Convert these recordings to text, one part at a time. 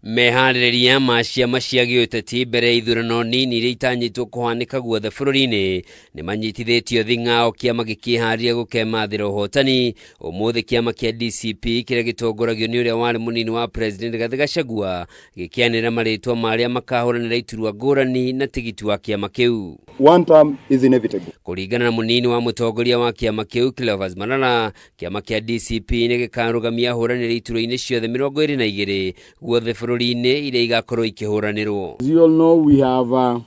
Meharĩrĩria ma ciama cia gĩũteti mbere ya ithurano nini iria itanyĩtwo kũhanĩka guothe bũrũri-inĩ nĩ manyitithĩtio thing'a o kĩama gĩkĩharĩria gũkemathĩra ũhotani. Ũmũthĩ kĩama kĩa DCP kĩrĩa gĩtongoragio nĩ ũrĩa warĩ mũnini wa President Rigathĩ Gachagua gĩkĩanĩrĩra marĩtwa ma arĩa makahũranĩra iturwa ngũrani na tigiti wa kĩama kĩu. One term is inevitable. Kũringana na mũnini wa mũtongoria wa kĩama kĩu Cleophas Malala, kĩama kĩa DCP nĩ gĩkarũgamia ahũranĩri iturwa-inĩ ciothe 22 guothe bũrũri-inĩ iria igakorwo ikĩhũranĩrwo. As you all know, we have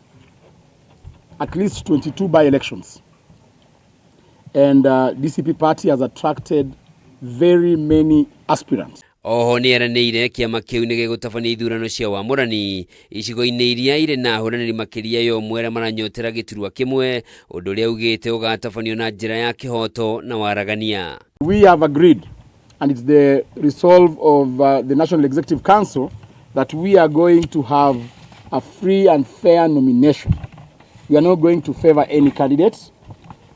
at least 22 by-elections. And DCP party has attracted very many aspirants. Oho nĩ eranĩire kĩama kĩu nĩ gĩgũtabania ithurano cia wamũrani icigo-inĩ iria irĩ na ahũranĩri makĩria ya ũmwe arĩa maranyotera gĩturwa kĩmwe, ũndũ ũrĩa augĩte ũgatabanio na njĩra ya kĩhoto na waragania. We have agreed, and it's the resolve of the National Executive Council, that we are going to have a free and fair nomination. We are not going to favor any candidates.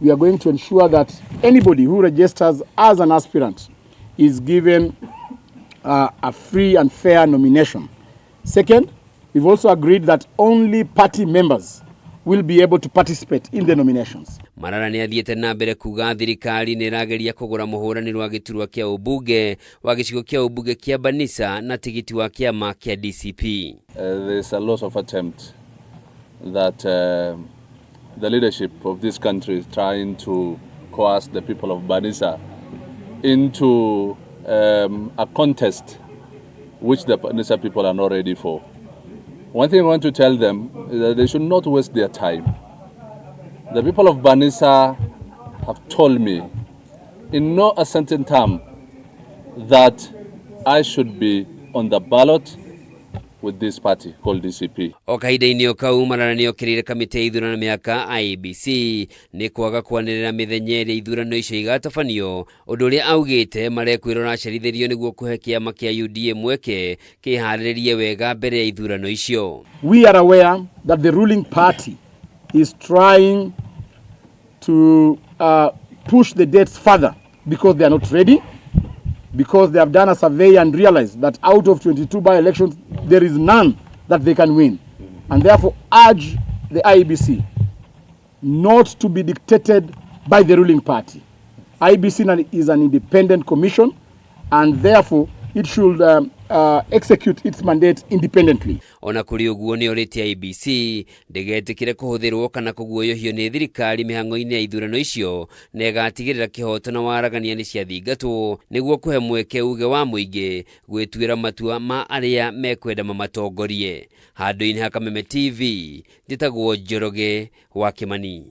We are going to ensure that anybody who registers as an aspirant is given a free and fair nomination. Second, we've also agreed that only party members will be able to participate in the nominations. Malala nĩ athiĩte na mbere kuga thirikari nĩ ĩrageria kũgũra mũhũranĩri wa gĩturwa kĩa ũmbunge wa gĩcigo kĩa ũmbunge kĩa Banisa na tigiti wa kĩama kĩa DCP. There's a lot of attempt that the leadership of this country is trying to coerce the people of Banisa into a contest which the Banisa people are not ready for. One thing I want to tell them is that they should not waste their time. The people of Banisa have told me in no uncertain term that I should be on the ballot with this party called DCP. O kahinda-inĩ o kau, Malala nĩ okĩrĩire kamĩtĩ ya ithurano mĩhaka IEBC nĩ kwaga kwanĩrĩra mĩthenya ĩrĩa ithurano icio igatabanio, ũndũ ũrĩa augĩte marekwĩrwo ũracerithĩrio nĩguo kũhe kĩama kĩa UDA mweke kĩharĩrĩrie wega mbere ya ithurano icio. We are aware that the ruling party is trying to push the dates further because they are not ready, because they have done a survey and realized that out of 22 by-elections, there is none that they can win. And therefore urge the IEBC not to be dictated by the ruling party. IEBC is an independent commission, and therefore it should execute its mandate independently. Ona kũrĩ ũguo, nĩ orĩtie IEBC ndĩgetĩkĩre kũhũthĩrwo kana kũguoyohio nĩ thirikari mĩhang'o-inĩ ya ithurano icio na ĩgatigĩrĩra kĩhoto na waragania nĩ ciathingatwo nĩguo kũhe mweke uge wa mũingĩ gwĩtuĩra matua ma arĩa mekwenda mamatongorie. Handũ-inĩ ha Kameme TV, njĩtagwo Njoroge wa Kĩmani.